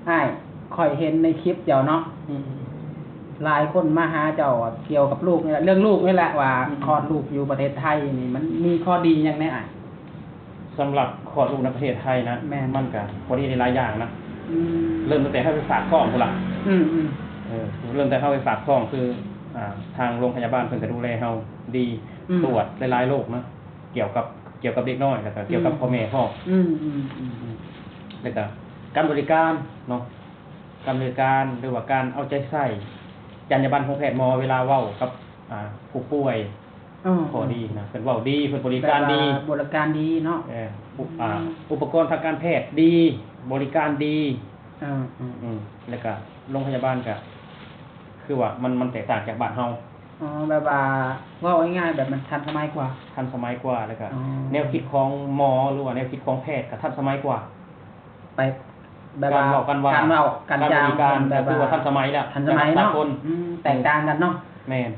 ອ້າຍ ຂ້ອຍເຫັນໃນຄລິບເຈົ້າເນາະ ອືມ ຫຼາຍຄົນມາຫາເຈົ້າກ່ຽວກັບລູກນີ້ແຫຼະ ເລື່ອງລູກນີ້ແຫຼະ ວ່າ ອືມ ຄອດລູກຢູ່ປະເທດໄທນີ້ ມັນມີຂໍ້ດີຫຍັງແດ່ອ້າຍ? ສຳລັບຄອດລູກໃນປະເທດໄທນະ ແມ່ນ ມັນກະຂໍ້ດີຫຼາຍໆຢ່າງນະ ອືມ ເລີ່ມຕັ້ງແຕ່ເຮົາໄປຝາກທ້ອງພຸ້ນລະ ອືມໆ ເອີ ເລີ່ມແຕ່ເຮົາໄປຝາກທ້ອງ ຄື ອ່າ ທາງໂຮງພະຍາບານເພິ່ນກະດູແລເຮົາດີ ອືມ ຕວດຫຼາຍໆໂລກນະ ກ່ຽວກັບ ກ່ຽວກັບເດັກນ້ອຍ ແລ້ວກະກ່ຽວກັບ ອືມ ພໍ່ແມ່ພ້ອມ ອືມໆໆ ອືມ ແລ້ວກະການບໍລິການເນາະ ການບໍລິການ ຫຼືວ່າການເອົາໃຈໃສ່ ຈັນຍາບັນຂອງແພດໝໍເວລາເວົ້າກັບ ອ່າ ຜູ້ປ່ວຍ ອໍ ຂໍ້ດີນະ ເພິ່ນເວົ້າດີ ເພິ່ນບໍລິການດີ ແບບວ່າບໍລິການດີເນາະ ເອີ ອຸ ອືມ ອ່າ ອຸປະກອນທາງການແພດດີ ບໍລິການດີ ເອີ ອືມ ອືມ ແລ້ວກະໂຮງພະຍາບານກະ ຄືວ່າມັນ ມັນແຕກຕ່າງຈາກບ້ານເຮົາ ອໍ ແບບວ່າເວົ້າງ່າຍໆ ແບບມັນທັນສະໄໝກວ່າ ທັນສະໄໝກວ່າ ແລ້ວກະ ອໍ ແນວຄິດຂອງໝໍ ຫຼືວ່າແນວຄິດຂອງແພດກະທັນສະໄໝກວ່າ ໄປ ແບບວ່າ ການເວົ້າ ການວ່າ ການເວົ້າ ການ ການບໍລິການ ຈາ ແບບ ຄືວ່າທັນສະໄໝແລ້ວ ທັນສະໄໝເນາະ ສາກົນ ອືມ ແຕກຕ່າງກັນເນາະ ອືມ ແມ່ນ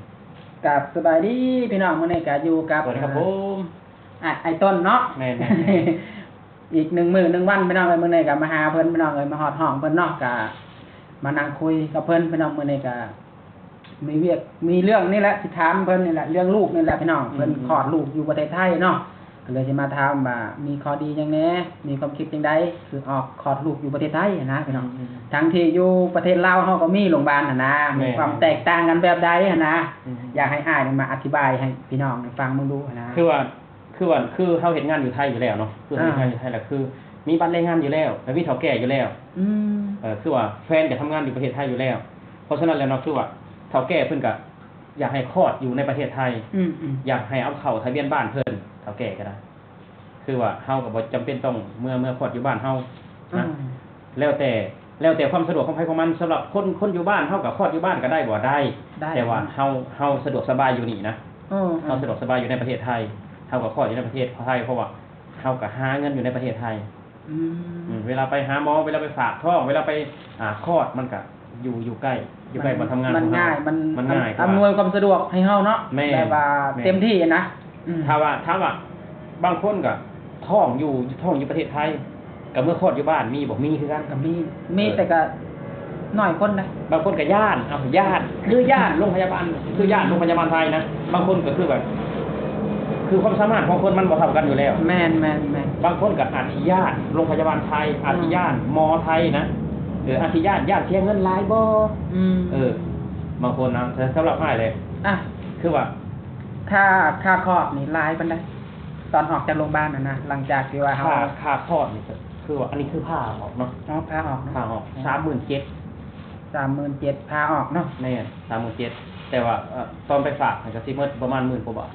ກະສະບາຍດີພີ່ນ້ອງ ມື້ນີ້ກະຢູ່ກັບ ສະຫວັດດີຄັບ ອ່າ ຜົມ ອ່າ ອ້າຍ ອ້າຍຕົ້ນເນາະ ແມ່ນໆໆ ອີກໜຶ່ງມື້ໜຶ່ງວັນພີ່ນ້ອງເອີຍ ມື້ນີ້ກະມາຫາເພິ່ນພີ່ນ້ອງເອີຍ ມາຮອດຫ້ອງເພິ່ນເນາະ ກະມານັ່ງຄຸຍກັບເພິ່ນພີ່ນ້ອງ ມື້ນີ້ກະ ມີວຽກມີເລື່ອງນີ້ແຫຼະ ຊິຖາມເພິ່ນນີ້ແຫຼະ ເລື່ອງລູກນີ້ແຫຼະພີ່ນ້ອງ ອືມ ເພິ່ນຄອດລູກຢູ່ປະເທດໄທເນາະ ກະເລີຍຊິມາຖາມວ່າມີຂໍ້ດີຫຍັງແດ່ ມີຄວາມຄິດຈັ່ງໃດ ຄືອອກຄອດລູກຢູ່ປະເທດໄທຫັ້ນນະພີ່ນ້ອງ ອືມ ທັງທີ່ຢູ່ປະເທດລາວເຮົາກະມີໂຮງບານຫັ້ນນະ ແມ່ນ ມີຄວາມແຕກຕ່າງກັນແບບໃດຫັ້ນນະ ອືມ ຢາກໃຫ້ອ້າຍນີ້ມາອະທິບາຍໃຫ້ພີ່ນ້ອງໄດ້ຟັງເບິ່ງດູຫັ້ນນະ ຄືວ່າ ຄືວ່າ ຄືເຮົາເຮັດງານຢູ່ໄທຢູ່ແລ້ວເນາະ ຄືເຮົາເຮັດງານຢູ່ໄທແລ້ວ ອ່າ ຄືມີບັດແຮງງານຢູ່ແລ້ວ ແລະ ມີເຖົ້າແກ່ຢູ່ແລ້ວ ອືມ ເອີ ຄືວ່າແຟນກະທຳງານຢູ່ປະເທດໄທຢູ່ແລ້ວ ເພາະສະນັ້ນແລ້ວເນາະ ຄືວ່າເຖົ້າແກ່ເພິ່ນກະຢາກໃຫ້ຄອດຢູ່ໃນປະເທດໄທ ອືມໆ ຢາກໃຫ້ເອົາເຂົ້າທະບຽນບ້ານເພິ່ນ ເຖົ້າແກ່ກະໄດ້ ຄືວ່າເຮົາກະບໍ່ຈຳເປັນຕ້ອງເມືອ ເມືອຄອດຢູ່ບ້ານເຮົານະ ອືມ ແລ້ວແຕ່ ແລ້ວແຕ່ຄວາມສະດວກຂອງໃຜຂອງມັນ ສຳລັບຄົນ ຄົນຢູ່ບ້ານເຮົາກະຄອດຢູ່ບ້ານກະໄດ້ບໍ່ ໄດ້ ໄດ້ ແຕ່ວ່າເຮົາ ເຮົາສະດວກສະບາຍຢູ່ນີ້ນະ ເອີ ເຮົາສະດວກສະບາຍຢູ່ໃນປະເທດໄທ ເຮົາກະຄອດຢູ່ໃນປະເທດໄທ ເພາະວ່າເຮົາກະຫາເງິນຢູ່ໃນປະເທດໄທ ອືມ ອືມ ເວລາໄປຫາໝໍ ເວລາໄປຝາກທ້ອງ ເວລາໄປ ອ່າ ຄອດ ມັນກະຢູ່ ຢູ່ໃກ້ ຢູ່ໃກ້ ມັນ ບ່ອນທຳງານ ມັນງ່າຍ ມັນ ມັນງ່າຍກວ່າ ອຳນວຍຄວາມສະດວກໃຫ້ເຮົາເນາະ ແມ່ນ ແບບວ່າ ແມ່ນ ເຕັມທີ່ນະ ອືມ ຖ້າວ່າ ຖ້າວ່າບາງຄົນກະທ້ອງຢູ່ ທ້ອງຢູ່ປະເທດໄທ ກະເມືອຄອດຢູ່ບ້ານມີບໍ່? ມີຄືກັນ ກະມີ ມີ ເອີ ແຕ່ກະໜ້ອຍຄົນນະ ບາງຄົນກະຢ້ານ ເອົ້າ ຢ້ານ ຄືຢ້ານໂຮງພະຍາບານ ຄືຢ້ານໂຮງພະຍາບານໄທນະ ບາງຄົນກະຄືແບບ ຄືຄວາມສາມາດຂອງຄົນມັນບໍ່ເທົ່າກັນຢູ່ແລ້ວ ແມ່ນໆໆ ບາງຄົນກະອາດຊິຢ້ານໂຮງພະຍາບານໄທ ອາດຊິຢ້ານໝໍໄທນະ ເອີ ອາດຊິຢ້ານ ຢ້ານເສຍເງິນຫຼາຍບໍ່ ອືມ ເອີ ບາງຄົນນະ ສຳລັບອ້າຍແຫຼະ ອ່ະ ຄືວ່າ ຄ່າ ຄ່າຄອດນີ້ຫຼາຍປານໃດ? ຕອນອອກຈາກໂຮງບານຫັ້ນນະ ຫຼັງຈາກທີ່ວ່າເຮົາ ຄ່າ ຄ່າຄອດນີ້ກະຄືວ່າ ອັນນີ້ຄືຜ່າອອກເນາະ ອໍ ຜ່າອອກເນາະ ຜ່າອອກ ອືມ ສາມໝື່ນເຈັດ ສາມໝື່ນເຈັດ ຜ່າອອກເນາະ ແມ່ນ ສາມໝື່ນເຈັດ ແຕ່ວ່າ ເອີ ຕອນໄປຝາກຫັ້ນກະຊິໝົດປະມານໝື່ນກວ່າບາດ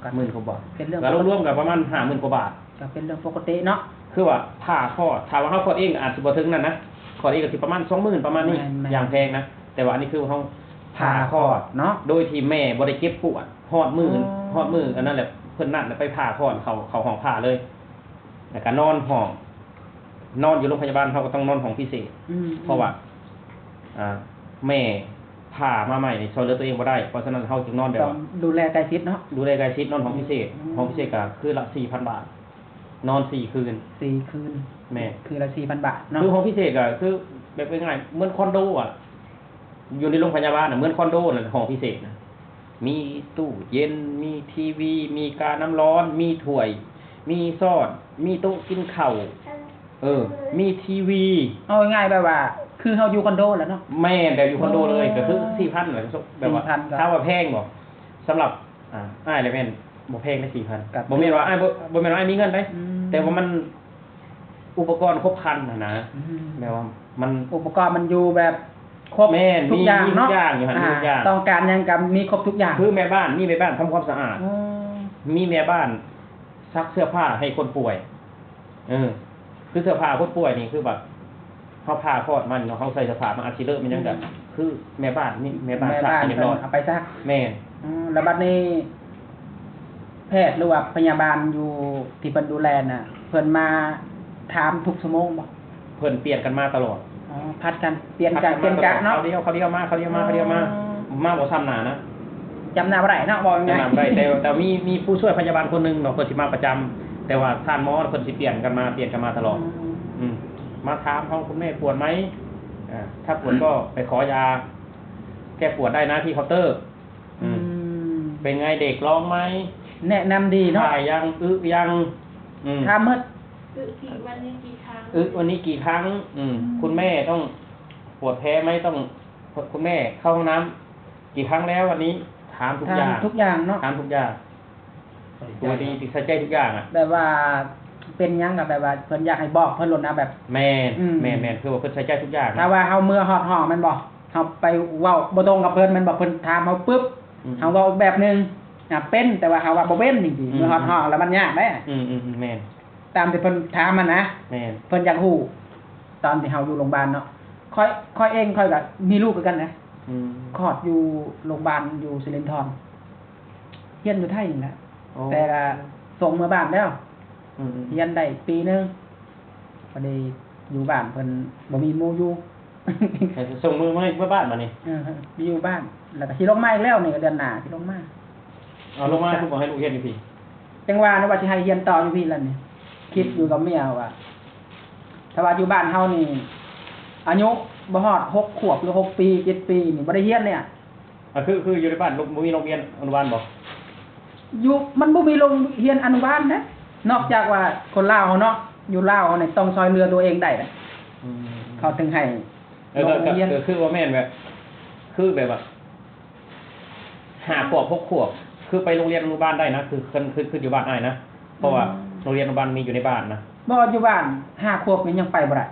ອືມ ໝື່ນກວ່າບາດ ກະລວມໆກະປະມານຫ້າໝື່ນກວ່າບາດ ກະເປັນເລື່ອງປົກກະຕິເນາະ ຄືວ່າຜ່າຄອດ ຖ້າວ່າເຮົາຄອດເອງອາດຊິບໍ່ເຖິງນັ້ນນະ ຄອດເອງກະຊິປະມານສອງໝື່ນປະມານນີ້ ແມ່ນໆ ຢ່າງແພງນະ ແຕ່ວ່າອັນນີ້ຄືເຮົາຜ່າຄອດເນາະ ໂດຍທີ່ແມ່ບໍ່ໄດ້ເຈັບປວດ ຮອດມື້ ອໍ ຮອດມື້ອັນນັ້ນແຫຼະ ເພິ່ນນັດແລ້ວໄປຜ່າຄອດ ເຂົ້າ ເຂົ້າຫ້ອງຜ່າເລີຍ ແລ້ວກະນອນຫ້ອງ ນອນຢູ່ໂຮງພະຍາບານ ເຮົາກະຕ້ອງນອນຫ້ອງພິເສດ ອືມ ເພາະວ່າ ອ່າ ແມ່ຜ່າມາໃໝ່ນີ້ ຊ່ວຍເຫຼືອຕົວເອງບໍ່ໄດ້ ເພາະສະນັ້ນເຮົາຈຶ່ງນອນແບບວ່າ ຕ້ອງດູແລໃກ້ຊິດເນາະ ດູແລໃກ້ຊິດ ນອນຫ້ອງພິເສດ ອືມ ຫ້ອງພິເສດກະຄືລະສີ່ພັນບາດ ນອນສີ່ຄືນ ສີ່ຄືນ ແມ່ນ ຄືລະສີ່ພັນບາດເນາະ ຄືຫ້ອງພິເສດກະຄືແບບງ່າຍໆ ເໝືອນຄອນໂດອະ ຢູ່ໃນໂຮງພະຍາບານນະ ເໝືອນຄອນໂດນະ ຫ້ອງພິເສດນະ ມີຕູ້ເຢັນ ມີທີວີ ມີການ້ຳຮ້ອນ ມີຖ້ວຍ ມີຊ້ອນ ມີໂຕະກິນເຂົ້າ ເອີ ມີທີວີ ເອົາງ່າຍໆແບບວ່າ ຄືເຮົາຢູ່ຄອນໂດແຫຼະເນາະ ແມ່ນ ແບບຢູ່ຄອນໂດເລີຍ ອໍ ກະຄືສີ່ພັນແຫຼະ ແບບວ່າ ສີ່ພັນ ຖາມວ່າແພງບໍ່? ສຳລັບ ອ່າ ອ້າຍລະແມ່ນບໍ່ແພງເດ້ ສີ່ພັນ ກະ ບໍ່ແມ່ນວ່າອ້າຍບໍ່ ບໍ່ແມ່ນວ່າອ້າຍມີເງິນເດ້ ອືມ ແຕ່ວ່າມັນ ອຸປະກອນຄົບຄັນຫັ້ນນະ ອືມ ແບບວ່າມັນ ອຸປະກອນມັນຢູ່ແບບຄົບ ແມ່ນ ທຸກຢ່າງເນາະ ມີ ມີທຸກຢ່າງຢູ່ຫັ້ນ ອ່າ ມີທຸກຢ່າງ ຕ້ອງການຫຍັງກະມີຄົບທຸກຢ່າງ ຄືແມ່ບ້ານ ມີແມ່ບ້ານທຳຄວາມສະອາດ ອໍ ມີແມ່ບ້ານຊັກເສື້ອຜ້າໃຫ້ຄົນປ່ວຍ ເອີ ຄືເສື້ອຜ້າຄົນປ່ວຍນີ້ ຄືແບບ ເຮົາຜ່າຄອດມານີ້ເນາະ ເຮົາໃສ່ເສື້ອຜ້າມັນອາດຊິເລີະ ມັນຫຍັງກະ ອືມ ຄືແມ່ບ້ານນີ້ ແມ່ບ້ານ ແມ່ບ້ານ ຊັກໃຫ້ຮຽບຮ້ອຍ ເພິ່ນເອົາໄປຊັກ ແມ່ນ ອືມ ແລ້ວບັດນີ້ ແພດ ຫຼືວ່າພະຍາບານຢູ່ທີ່ເພິ່ນດູແລນະ ເພິ່ນມາຖາມທຸກຊົ່ວໂມງບໍ່? ເພິ່ນປ່ຽນກັນມາຕະຫຼອດ ອໍ ຜັດກັນ ປ່ຽນກະ ປ່ຽນກະເນາະ ຄາວດຽວ ຄາວດຽວມາ ຄາວດຽວມາ ອໍ ຄາວດຽວມາ ມາບໍ່ຊ້ຳໜ້ານະ ຈຳໜ້າບໍ່ໄດ້ເນາະ ເວົ້າງ່າຍໆ ຈຳໜ້າບໍ່ໄດ້ ແຕ່ ແຕ່ມີ ມີຜູ້ຊ່ວຍພະຍາບານຄົນໜຶ່ງເນາະ ເພິ່ນຊິມາປະຈຳ ແຕ່ວ່າທ່ານໝໍເພິ່ນຊິປ່ຽນກັນມາ ປ່ຽນກັນມາຕະຫຼອດ ອືມ ອືມ ມາຖາມເຮົາ ຄຸນແມ່ປວດໄໝ? ອາ ຖ້າປວດກໍໄປຂໍຢາແກ້ປວດໄດ້ນະທີ່ເຄົາເຕີ. ອືມ ອືມ ເປັນໄງ ເດັກຮ້ອງໄໝ? ແນະນຳດີເນາະ ຖ່າຍຍັງ ອຶຍັງ? ອືມ ຖາມໝົດ ອຶ ອຶ ວັນນີ້ ອືມ ອືມ ຄຸນແມ່ຕ້ອງ ປວດແພ້ໄໝ? ຕ້ອງ ຄຸນແມ່ເຂົ້າຫ້ອງນ້ຳ ກີ່ຄັ້ງແລ້ວ ອັນນີ້ຖາມທຸກຢ່າງ ຖາມທຸກຢ່າງເນາະ ຖາມທຸກຢ່າງ ໃສ່ໃຈ ຕົວດີຕິ ໃສ່ໃຈທຸກຢ່າງອະ ແບບວ່າເປັນຫຍັງກໍແບບວ່າເພິ່ນຢາກໃຫ້ບອກເພິ່ນໂລດນະ ແບບ ແມ່ນ ອືມ ແມ່ນໆ ຄືວ່າເພິ່ນໃສ່ໃຈທຸກຢ່າງ ຖ້າວ່າເຮົາເມືອຮອດຫ້ອງແມ່ນບໍ່ ເຮົາໄປເວົ້າບໍ່ຕົງກັບເພິ່ນແມ່ນບໍ່ ເພິ່ນຖາມເຮົາປຶບ ອືມ ເຮົາເວົ້າອີກແບບໜຶ່ງ ອາ ເປັນ ແຕ່ວ່າເຮົາວ່າບໍ່ເປັນ ຈັ່ງຊີ້ ອືມ ເມືອຮອດຫ້ອງແລ້ວມັນຍາກເດ້ ອືມໆ ແມ່ນ ຕາມທີ່ເພິ່ນຖາມຫັ້ນນະ ແມ່ນ ເພິ່ນຢາກຮູ້ ຕອນທີ່ເຮົາຢູ່ໂລງບານເນາະ ຂ້ອຍ ຂ້ອຍເອງຂ້ອຍກໍມີລູກຄືກັນນະ ອືມ ຄອດຢູ່ໂລງບານຢູ່ສິລິນທອນ ຮຽນຢູ່ໄທນີ້ແຫຼະ ໂອ້ ແຕ່ກໍສົ່ງເມືອບ້ານແລ້ວ ອືມໆ ຮຽນໄດ້ປີໜຶ່ງ ພໍດີຢູ່ບ້ານເພິ່ນບໍ່ມີໝູ່ຢູ່ ໃຫ້ສົ່ງເມືອ ເມືອ ເມືອບ້ານບາດນີ້ ເອີ ຢູ່ບ້ານ ແລ້ວກໍຊິລົງມາອີກແລ້ວນີ້ ເດືອນໜ້າຊິລົງມາ ເອົາລົງມາຄືບໍ່ໃຫ້ລູກຮຽນຢູ່ພີ້ ຈັ່ງວ່ານະ ວ່າຊິໃຫ້ຮຽນຕໍ່ຢູ່ພີ້ລະນີ້ ຄິດຢູ່ກັບເມຍວ່າ ຖ້າວ່າຢູ່ບ້ານເຮົານີ້ ອາຍຸບໍ່ຮອດຫົກຂວບ ຫຼື ຫົກປີ ເຈັດປີນີ້ ບໍ່ໄດ້ຮຽນເລີຍ ອາ ຄື ຄືຢູ່ໃນບ້ານ ບໍ່ມີໂຮງຮຽນອະນຸບານບໍ່? ຢູ່ ມັນບໍ່ມີໂຮງຮຽນອະນຸບານເດ້ ນອກຈາກວ່າຄົນລາວເຮົາເນາະ ຢູ່ລາວເຮົານີ້ຕ້ອງຊ່ອຍເຫຼືອຕົວເອງໄດ້ເດ້ ອືມ ເຂົາເຖິງໃຫ້ ເອີ ໂຮງຮຽນ ກໍ ກໍຄືວ່າແມ່ນແບບ ຄືແບບວ່າ ຫ້າຂວບ ຫົກຂວບ ຄືໄປໂຮງຮຽນອະນຸບານໄດ້ນະ ຄື ຄື ຄື ຄືຢູ່ບ້ານອ້າຍນະ ເພາະວ່າ ອືມ ໂຮງຮຽນອະນຸບານມີຢູ່ໃນບ້ານນະ ບໍ່ ຢູ່ບ້ານຫ້າຂວບນີ້ຍັງໄປບໍ່ໄດ້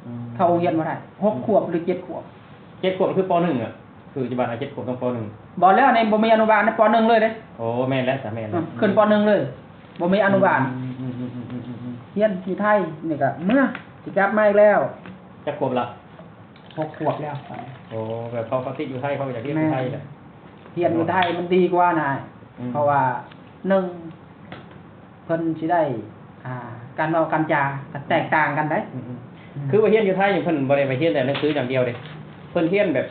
ອືມ ເຂົ້າໂຮງຮຽນບໍ່ໄດ້ ຫົກຂວບ ຫຼື ເຈັດຂວບ ເຈັດຂວບຄື ປໍໜຶ່ງ ອະ ຄືຢູ່ບ້ານເຈັດຂວບຕ້ອງ ປໍໜຶ່ງ ບໍ່ແລ້ວ ໃນ ບໍ່ມີອະນຸບານໃນ ປໍໜຶ່ງ ເລີຍເດ້ ໂອ້ ແມ່ນແລ້ວຊະ ແມ່ນແລ້ວ ອືມ ຂຶ້ນ ປໍໜຶ່ງ ເລີຍ ບໍ່ມີອະນຸບານ ອືມໆໆໆໆ ຮຽນຢູ່ໄທນີ້ກໍເມືອ ຊິກັບມາອີກແລ້ວ ຈັກຂວບລະ? ຫົກຂວບແລ້ວ ໂອ້ ແບບເຂົາ ເຂົາຕິດຢູ່ໄທ ເຂົາກໍຢາກຮຽນຢູ່ໄທແຫຼະ ຮຽນຢູ່ໄທມັນດີກວ່ານະ ອືມ ເພາະວ່າໜຶ່ງ ເພິ່ນຊິໄດ້ ອ່າ ການເວົ້າການຈາກໍແຕກຕ່າງກັນໄດ໋ ອືມໆ ອືມ ຄືວ່າຮຽນຢູ່ໄທນີ້ ເພິ່ນບໍ່ໄດ້ໄປຮຽນແຕ່ໜັງສືຢ່າງດຽວເດ້ ເພິ່ນຮຽນແບບ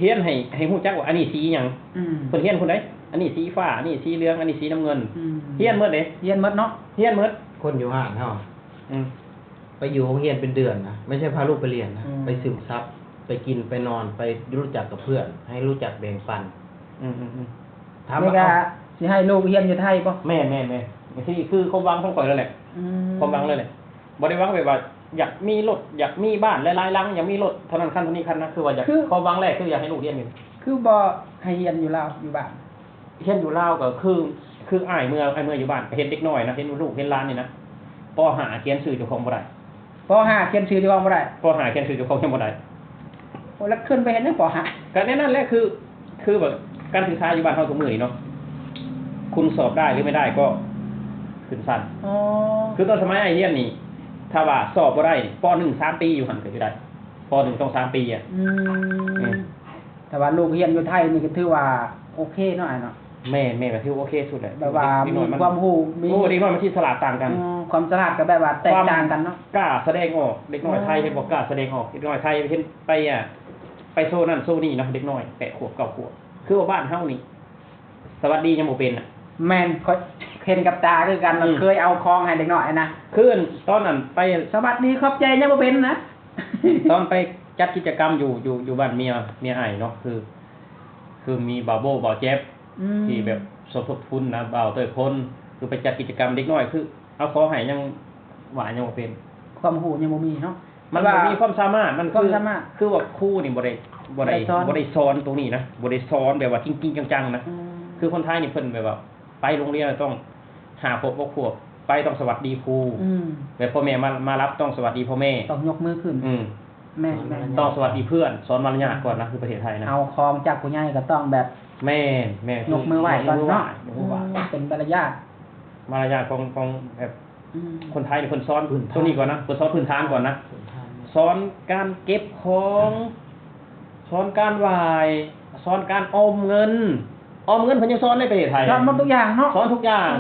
ຮຽນໃຫ້ ໃຫ້ຮູ້ຈັກວ່າອັນນີ້ສີຫຍັງ ອືມ ເພິ່ນຮຽນພຸ້ນເດ້ ອັນນີ້ສີຟ້າ ອັນນີ້ສີເຫຼືອງ ອັນນີ້ສີນ້ຳເງິນ ອືມ ຮຽນໝົດເດ້ ຮຽນໝົດເນາະ ຮຽນໝົດ ຄົນຢູ່ຮ້ານເຮົາ ອືມ ໄປຢູ່ໂຮງຮຽນເປັນເດືອນນະ ໄມ່ໃຊ່ພາລູກໄປຮຽນນະ ອືມ ໄປຊຶມຊັບ ໄປກິນ ໄປນອນ ໄປຮູ້ຈັກກັບເພື່ອນ ໃຫ້ຮູ້ຈັກແບ່ງປັນ ອືມໆໆ ຖາມວ່າ ນີ້ກະ ເອົ້າ ຊິໃຫ້ລູກຮຽນຢູ່ໄທບໍ່? ແມ່ນໆໆ ຄື ຄືຄວາມຫວັງຂອງຂ້ອຍເລີຍແຫຼະ ອືມ ຄວາມຫວັງເລີຍແຫຼະ ບໍ່ໄດ້ຫວັງແບບວ່າຢາກມີລົດ ຢາກມີບ້ານຫຼາຍໆຫຼັງ ຢາກມີລົດເທົ່ານັ້ນຄັນ ເທົ່ານີ້ຄັນນະ ຄືວ່າຢາກ ຄື ຄວາມຫວັງແລກຄືຢາກໃຫ້ລູກຮຽນຢູ່ ຄືບໍ່ໃຫ້ຮຽນຢູ່ລາວ ຢູ່ບ້ານ? ຮຽນຢູ່ລາວກໍຄື ຄືອ້າຍເມືອ ອ້າຍເມືອຢູ່ບ້ານ ເຫັນເດັກນ້ອຍນະ ເຫັນລູກເຫັນຫຼານນີ້ນະ ປໍຫ້າຂຽນຊື່ເຈົ້າຂອງບໍ່ໄດ້ ປໍຫ້າຂຽນຊື່ເຈົ້າຂອງບໍ່ໄດ້ ປໍຫ້າຂຽນຊື່ເຈົ້າຂອງຍັງບໍ່ໄດ້ ໂອ້ ແລ້ວຂຶ້ນໄປເຮັດຫຍັງປໍຫ້າ? ກໍແນວນັ້ນແຫຼະ ຄື ຄືແບບການສຶກສາຢູ່ບ້ານເຮົາທຸກມື້ນີ້ເນາະ ຄຸນສອບໄດ້ຫຼືໄມ່ໄດ້ກໍຂຶ້ນຊັ້ນ ອໍ ຄືຕອນສະໄໝອ້າຍຮຽນນີ້ ຖ້າວ່າສອບບໍ່ໄດ້ ປໍໜຶ່ງ ສາມປີຢູ່ຫັ້ນກໍຢູ່ໄດ້ ປໍໜຶ່ງຕ້ອງສາມປີອະ ອືມ ອືມ ແຕ່ວ່າລູກຮຽນຢູ່ໄທນີ້ກໍຖືວ່າໂອເຄເນາະອ້າຍເນາະ ແມ່ນໆ ກໍຖືໂອເຄສຸດແຫຼະ ແບບວ່າມີຄວາມຮູ້ ມີ ໂອ້ ເດັກນ້ອຍມັນຊິສະຫຼາດຕ່າງກັນ ອືມ ຄວາມສະຫຼາດກໍແບບວ່າແຕກຕ່າງກັນເນາະ ກ້າສະແດງອອກ ເດັກນ້ອຍໄທ ອໍ ເຫັນບໍ່ ກ້າສະແດງອອກ ເດັກນ້ອຍໄທເຫັນໄປ ອາ ໄປໂຊນັ້ນໂຊນີ້ເນາະ ເດັກນ້ອຍແປດຂວບເກົ້າຂວບ ຄືວ່າບ້ານເຮົານີ້ ສະຫວັດດີຍັງບໍ່ເປັນນະ ແມ່ນ ຂ້ອຍເຫັນກັບຕາຄືກັນ ອືມ ເຄີຍເອົາຂອງໃຫ້ເດັກນ້ອຍນະ ຄືຕອນນັ້ນໄປ ສະຫວັດດີຂອບໃຈຍັງບໍ່ເປັນນະ ຕອນໄປຈັດກິດຈະກຳຢູ່ ຢູ່ ຢູ່ບ້ານເມຍ ເມຍອ້າຍເນາະ ຄື ຄືມີບ່າວໂບ້ ບ່າວແຈັບ ອືມ ທີ່ແບບສົມທົບທຶນນະ ບ່າວເຕີຍພົນ ຄືໄປຈັດກິດຈະກຳເດັກນ້ອຍ ຄືເອົາຂອງໃຫ້ຍັງຫວາຍັງບໍ່ເປັນ ຄວາມຮູ້ຍັງບໍ່ມີເນາະ ມັນບໍ່ມີຄວາມສາມາດ ມັນ ຄວາມສາມາດ ຄືວ່າຄູນີ້ບໍ່ໄດ້ ບໍ່ໄດ້ ບໍ່ໄດ້ສອນ ບໍ່ໄດ້ສອນຕົງນີ້ນະ ບໍ່ໄດ້ສອນແບບວ່າຈິງໆຈັງໆນະ ອືມ ຄືຄົນໄທນີ້ເພິ່ນແບບວ່າໄປໂຮງຮຽນຕ້ອງຫ້າຂວບຫົກຂວບ ໄປຕ້ອງສະຫວັດດີຄູ ອືມ ແບບພໍ່ແມ່ມາ ມາຮັບຕ້ອງສະຫວັດດີພໍ່ແມ່ ຕ້ອງຍົກມືຂຶ້ນ ອືມ ແມ່ນໆ ຕ້ອງສະຫວັດດີເພື່ອນ ສອນມາລະຍາດກ່ອນນະ ຄືປະເທດໄທນະ ເອົາຂອງຈາກຜູ້ໃຫຍ່ກໍຕ້ອງແບບ ແມ່ນໆ ຍົກມືໄຫວ້ກ່ອນເນາະ ຍົກມືໄຫວ້ ອືມ ເປັນມາລະຍາດ ມາລະຍາດຂອງ ຂອງແບບ ອືມ ຄົນໄທນີ້ເພິ່ນສອນ ພື້ນຖານ ຕົວນີ້ກ່ອນນະ ເພິ່ນສອນພື້ນຖານກ່ອນນະ ພື້ນຖານ ສອນການເກັບຂອງ ສອນການໄຫວ້ ສອນການອອມເງິນ ອອມເງິນເພິ່ນຍັງສອນໃນປະເທດໄທ ສອນໝົດທຸກຢ່າງເນາະ ສອນທຸກຢ່າງ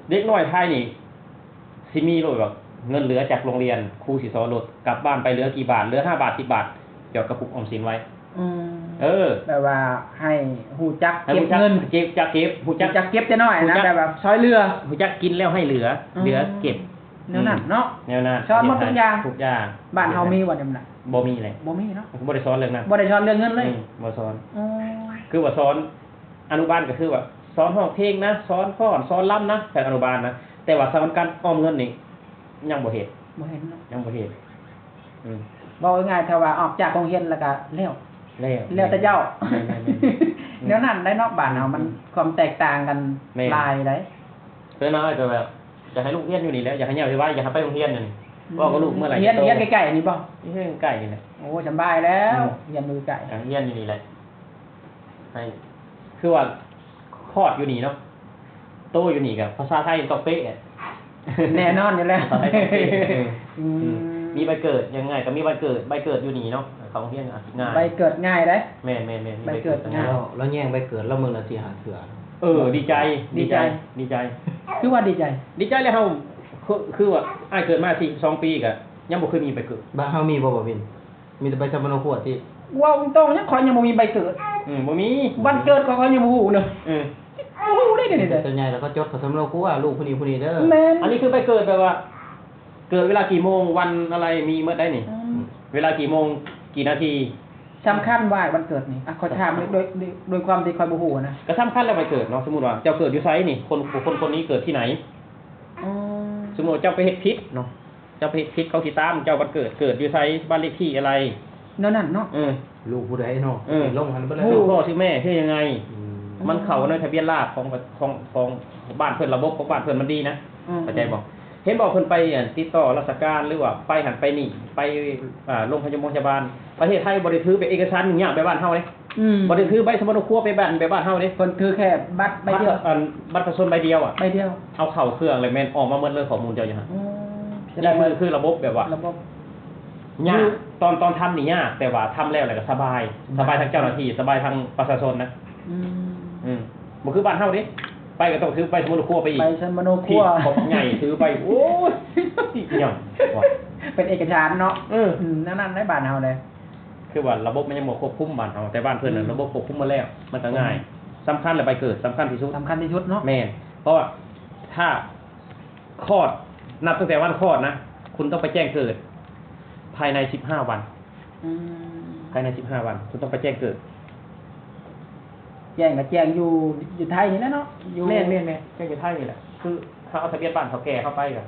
ອໍ ເດັກນ້ອຍໄທນີ້ຊິມີໂລດວ່າ ເງິນເຫຼືອຈາກໂຮງຮຽນ ຄູຊິສອນໂລດ ກັບບ້ານໄປເຫຼືອກີ່ບາດ ເຫຼືອຫ້າບາດ ສິບບາດ ຈອດກະປຸກອອມສິນໄວ້ ອືມ ເອີ ແບບວ່າໃຫ້ຮູ້ຈັກເກັບເງິນ ໃຫ້ຮູ້ຈັກເກັບ ຮູ້ຈັກ ຮູ້ຈັກເກັບແຕ່ນ້ອຍນະ ແບບວ່າຊ່ອຍເຫຼືອ ຮູ້ຈັກກິນແລ້ວໃຫ້ເຫຼືອ ອືມ ເຫຼືອເກັບ ແນວນັ້ນເນາະ ແນວນັ້ນ ສອນໝົດທຸກຢ່າງ ທຸກຢ່າງ. ບ້ານເຮົາມີບໍ່ແນວນັ້ນ? ບໍ່ມີແຫຼະ ບໍ່ມີເນາະ ບໍ່ໄດ້ສອນເລື່ອງນັ້ນ ບໍ່ໄດ້ສອນເລື່ອງເງິນເລີຍ. ອືມ ບໍ່ສອນ ອໍ ຄືວ່າສອນ ອະນຸບານກໍຄືວ່າສອນຮ້ອງເພງນະ ສອນຟ້ອນ ສອນລຳນະ ແຖວອະນຸບານນະ ແຕ່ວ່າສອນການອອມເງິນນີ້ຍັງບໍ່ເຮັດ ບໍ່ເຫັນເນາະ ຍັງບໍ່ເຮັດ. ອືມ ເວົ້າງ່າຍໆ ຖ້າວ່າອອກຈາກໂຮງຮຽນແລ້ວກໍແລ້ວ ແລ້ວ ແລ້ວແຕ່ເຈົ້າ. ແມ່ນໆໆ ອືມ ແນວນັ້ນໄດ໋ເນາະ ບ້ານເຮົາມັນ ອືມ ຄວາມແຕກຕ່າງກັນ ແມ່ນ ຫຼາຍໄດ໋. ເພິ່ນວ່າກໍແບບ ຢາກໃຫ້ລູກຮຽນຢູ່ນີ້ແຫຼະ ຢາກໃຫ້ຍ້າຍໄວໆ ຢາກໃຫ້ໄປໂຮງຮຽນນັ້ນ. ອືມ ເວົ້າກັບລູກເມື່ອຫຼາຍ ຮຽນ ໂຕ ຮຽນໃກ້ໆນີ້ບໍ່? ຮຽນໃກ້ນີ້ແຫຼະ. ໂອ້ ສຳບາຍແລ້ວ ອືມ ຮຽນຢູ່ໃກ້ ກໍຮຽນຢູ່ນີ້ແຫຼະ. ໃຫ້ ຄືວ່າຄອດຢູ່ນີ້ເນາະ ໂຕຢູ່ນີ້ກໍພາສາໄທຕ້ອງເປະ. ແນ່ນອນຢູ່ແລ້ວ ພາສາໄທຕ້ອງເປະ. ເອີ ອືມ ອືມ ມີໃບເກີດ ຫຍັງໄງກໍມີໃບເກີດ ໃບເກີດຢູ່ນີ້ເນາະ ເຂົ້າໂຮງຮຽນກໍອາດຊິງ່າຍ ໃບເກີດງ່າຍເດ້. ແມ່ນໆໆ ມີໃບເກີດ ໃບເກີດງ່າຍ ລາວ ລາວແຍງໃບເກີດລາວເບິ່ງລາວຊິຫາເທື່ອ. ເອີ ດີໃຈ ດີໃຈ ດີໃຈ ດີໃຈ. ຄືວ່າດີໃຈ ດີໃຈແລ້ວເຮົາ ຄື ຄືວ່າອ້າຍເກີດມາສີ່ສິບສອງປີກໍຍັງບໍ່ເຄີຍມີໃບເກີດ. ບ້ານເຮົາມີບໍ່ ບໍ່ເປັນ ມີແຕ່ໃບສຳມະໂນຄົວຕິ. ເວົ້າຕົງໆ ຍັງ ຂ້ອຍຍັງບໍ່ມີໃບເກີດ. ອືມ ບໍ່ມີ ວັນເກີດຂ້ອຍ ຂ້ອຍຍັງບໍ່ຮູ້ເນາະ. ເອີ ບໍ່ຮູ້ເດ້ ດຽວນີ້ເດີ ສ່ວນໃຫຍ່ແລ້ວເຂົາຈົດເຂົ້າສຳມະໂນຄົວ ລູກຜູ້ນີ້ຜູ້ນີ້ເດີ. ແມ່ນ ອັນນີ້ຄືໃບເກີດ ແບບວ່າເກີດເວລາກີ່ໂມງ ວັນອະໄລ ມີໝົດໄດ໋ນີ້. ອືມ ເວລາກີ່ໂມງ ກີ່ນາທີ. ສຳຄັນບໍ່ອ້າຍ ວັນເກີດນີ້? ອະ ຂ້ອຍຖາມໂດຍ ໂດຍ ໂດຍຄວາມທີ່ຂ້ອຍບໍ່ຮູ້ນະ. ກໍສຳຄັນແຫຼະ ວັນເກີດເນາະ. ສົມມຸດວ່າເຈົ້າເກີດຢູ່ໃສນີ້ ຄົນ ບຸກຄົນຄົນນີ້ເກີດທີ່ໃນ? ອໍ ສົມມຸດວ່າເຈົ້າໄປເຮັດຜິດເນາະ ເຈົ້າໄປເຮັດຜິດ ເຂົາຊິຕາມເຈົ້າວັນເກີດ ເກີດຢູ່ໃສ ບ້ານເລກທີ່ອະໄລ ແນວນັ້ນເນາະ. ເອີ ລູກຜູ້ໃດເນາະ? ເອີ ລົງຫັ້ນເບິດແລ້ວ ລູກພໍ່ຊື່ແມ່ຊື່ຫຍັງໄງ? ອືມ ມັນເຂົ້າໃນທະບຽນລາດຂອງ ຂອງ ຂອງບ້ານເພິ່ນ ລະບົບຂອງບ້ານເພິ່ນມັນດີນະ. ອືມ ເຂົ້າໃຈບໍ່? ເຫັນບໍ່ ເພິ່ນໄປ ອັນ ຕິດຕໍ່ລາຊະການ ຫຼືວ່າໄປຫັ້ນໄປນີ້ ໄປ ອາ ໂຮງພະຍາ ໂຮງພະຍາບານ ປະເທດໄທບໍ່ໄດ້ຖືເປັນເອກະສານຫຍຸ້ງຍາກແບບບ້ານເຮົາເດ້. ອືມ ບໍ່ໄດ້ຖືໃບສຳມະໂນຄົວໄປບ້ານ ແບບບ້ານເຮົາເດ້. ເພິ່ນຖືແຄ່ບັດໃບດຽວ ບັດ ອັນ ບັດປະຊາຊົນໃບດຽວອະ ໃບດຽວ ເອົາເຂົ້າເຄື່ອງແລ້ວແມ່ນອອກມາໝົດເລີຍ ຂໍ້ມູນເຈົ້າຢູ່ຫັ້ນ. ອໍ ນີ້ຄື ຄືລະບົບແບບວ່າ ລະບົບຍາກ ຢູ່ ຕອນ ຕອນທຳນີ້ຍາກ ແຕ່ວ່າທຳແລ້ວ ແລ້ວກໍສະບາຍ ສະບາຍ ສະບາຍທັງເຈົ້າໜ້າທີ່ ສະບາຍທັງປະຊາຊົນນະ. ອືມ ອືມ ບໍ່ຄືບ້ານເຮົາເດ້ ໄປກໍຕ້ອງຖືໃບສຳມະໂນຄົວໄປອີກ ໃບສຳມະໂນຄົວ ທີ່ບັກໃຫຍ່ຖືໄປ ໂອ້ຍ ຫຍັງວະ ເປັນເອກະສານເນາະ. ເອີ ອືມ ແນວນັ້ນໃນບ້ານເຮົາເດ້. ຄືວ່າລະບົບມັນຍັງບໍ່ຄວບຄຸມບ້ານເຮົາ ແຕ່ບ້ານເພິ່ນນະ ອືມ ລະບົບຄວບຄຸມໝົດແລ້ວ ມັນກໍງ່າຍ. ອືມ ສຳຄັນແຫຼະໃບເກີດ ສຳຄັນທີ່ສຸດ ສຳຄັນທີ່ສຸດເນາະ. ແມ່ນ ເພາະວ່າຖ້າຄອດ ນັບຕັ້ງແຕ່ວັນຄອດນະ ຄຸນຕ້ອງໄປແຈ້ງເກີດພາຍໃນສິບຫ້າວັນ. ອືມ ພາຍໃນສິບຫ້າວັນ ຄຸນຕ້ອງໄປແຈ້ງເກີດ. ແຈ້ງກໍແຈ້ງຢູ່ ຢູ່ໄທນີ້ແຫຼະເນາະ ຢູ່ ແມ່ນໆໆ ແຈ້ງຢູ່ໄທນີ້ແຫຼະ. ຄືເຮົາເອົາທະບຽນບ້ານເຖົ້າແກ່ເຮົາໄປກໍ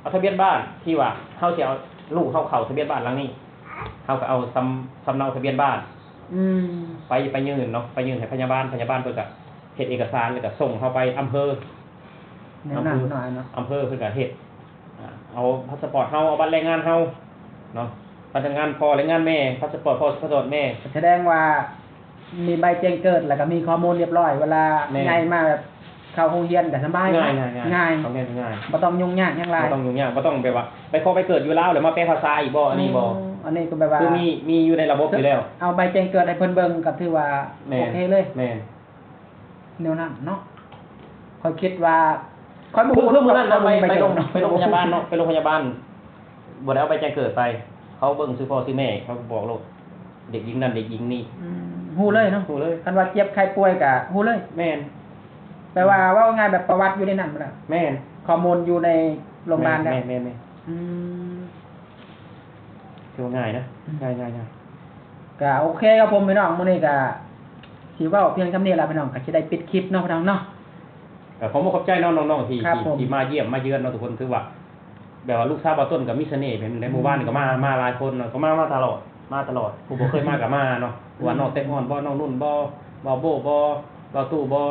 ເອົາທະບຽນບ້ານທີ່ວ່າເຮົາຊິເອົາລູກເຮົາເຂົ້າທະບຽນບ້ານຫຼັງນີ້ ເຮົາກໍເອົາສຳ ສຳເນົາທະບຽນບ້ານ ອືມ ໄປ ໄປຍື່ນເນາະ ໄປຍື່ນໃຫ້ພະຍາບານ ພະຍາບານເພິ່ນກໍເຮັດເອກະສານ ແລ້ວກໍສົ່ງເຮົາໄປອຳເພີ ແນວນັ້ນເນາະ ອຳເພີ ອຳເພີເພິ່ນກໍເຮັດ ອາ ເອົາພາສະປອດເຮົາ ເອົາບັດແລງງານເຮົາເນາະ ບັດແລງງານພໍ່ແລງງານແມ່ ພາສະປອດພໍ່ ພາສະປອດແມ່ ສະແດງວ່າ ມີໃບແຈ້ງເກີດ ແລ້ວກໍມີຂໍ້ມູນຮຽບຮ້ອຍ ເວລາ ແມ່ນ ໃຫຍ່ມາແບບເຂົ້າໂຮງຮຽນກໍສະບາຍ ງ່າຍ ງ່າຍ ງ່າຍ ເຂົ້າໂຮງຮຽນງ່າຍ ບໍ່ຕ້ອງຫຍຸ້ງຍາກຫຍັງຫຼາຍ ບໍ່ຕ້ອງຫຍຸ້ງຍາກ ບໍ່ຕ້ອງແບບວ່າໄປຂໍໃບເກີດຢູ່ລາວ ແລ້ວມາແປພາສາອີກບໍ່ ອັນນີ້ບໍ່. ອໍ ອັນນີ້ກໍແບບວ່າ ຄືມີ ມີຢູ່ໃນລະບົບຢູ່ແລ້ວ ເອົາໃບແຈ້ງເກີດໃຫ້ເພິ່ນເບິ່ງກໍຖືວ່າ ແມ່ນ ໂອເຄເລີຍ ແມ່ນ ແນວນັ້ນເນາະ. ຂ້ອຍຄິດວ່າ ຂ້ອຍບໍ່ ຄື ຄືມື້ນັ້ນນະ ໄປ ໄປໂຮງ ໄປໂຮງພະຍາບານເນາະ ໄປໂຮງພະຍາບານ ບໍ່ໄດ້ເອົາໃບແຈ້ງເກີດໄປ ເຂົາເບິ່ງຊື່ພໍ່ຊື່ແມ່ ເຂົາກໍບອກໂລດ ເດັກຍິງນັ້ນເດັກຍິງນີ້ ອືມ ຮູ້ເລີຍເນາະ ຮູ້ເລີຍ ຄັນວ່າເຈັບໄຂ້ປ່ວຍກໍຮູ້ເລີຍ. ແມ່ນ ແປວ່າເວົ້າງ່າຍແບບປະຫວັດຢູ່ໃນນັ້ນໝົດແລ້ວ. ແມ່ນ ຂໍ້ມູນຢູ່ໃນໂຮງບານແລ້ວ. ແມ່ນໆໆ ອືມ ຖືວ່າງ່າຍນະ ອືມ ງ່າຍໆໆ. ກໍໂອເຄຄັບຜົມພີ່ນ້ອງ ມື້ນີ້ກໍຊິເວົ້າພຽງສ່ຳນີ້ລະພີ່ນ້ອງ ກໍຊິໄດ້ປິດຄລິບເນາະພີ່ນ້ອງເນາະ. ກໍຂໍຂອບໃຈເນາະນ້ອງໆ ທີ່ ທີ່ ທີ່ມາຢ້ຽມມາເຢືອນເນາະທຸກຄົນ ຖືວ່າ ແບບວ່າລູກສາວບ່າວຕົ້ນກໍມີສະເໜ່ແບບນີ້ແຫຼະ ອືມ ໝູ່ບ້ານນີ້ກໍມາ ມາຫຼາຍຄົນເນາະ ກໍມາ ມາຕະຫຼອດ ມາຕະຫຼອດ ຜູ້ບໍ່ເຄີຍມາກໍມາເນາະ ອືມ ວ່ານ້ອງແຕງອ່ອນບໍ່ ນ້ອງນຸ່ນບໍ່ ບ່າວໂບ້ບໍ່ ບ່າວຕູ້ບໍ່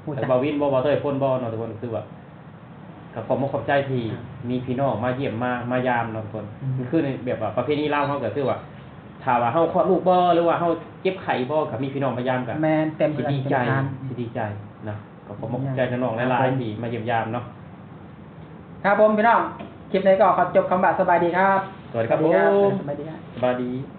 ຮູ້ຈັກ ບ່າວວິນບໍ່ ບ່າວເຕີຍພົນບໍ່ເນາະ ທຸກຄົນ ຄືວ່າ ກໍຂອບມຸກຂອບໃຈທີ່ ອ່າ ມີພີ່ນ້ອງມາຢ້ຽມມາ ມາຢາມເນາະ ທຸກຄົນ ອືມ ຄືແບບວ່າປະເພນີລາວເຮົາກໍຄືວ່າ ຖ້າວ່າເຮົາຄອດລູກບໍ່ ຫຼືວ່າເຮົາເຈັບໄຂ້ບໍ່ ກໍມີພີ່ນ້ອງມາຢາມກໍ ແມ່ນ ເຕັມ ຊິດີໃຈ ເຮືອນເຕັມຊານ ຊິດີໃຈນະ. ກໍຂໍຂອບໃຈນ້ອງໆຫຼາຍໆທີ່ມາຢ້ຽມຢາມເນາະ. ຄັບຜົມພີ່ນ້ອງ ຄລິບນີ້ກໍຂໍຈົບຄຳວ່າສະບາຍດີຄັບ. ສະບາຍດີຄັບ ສະບາຍດີຄັບ ສະບາຍດີ.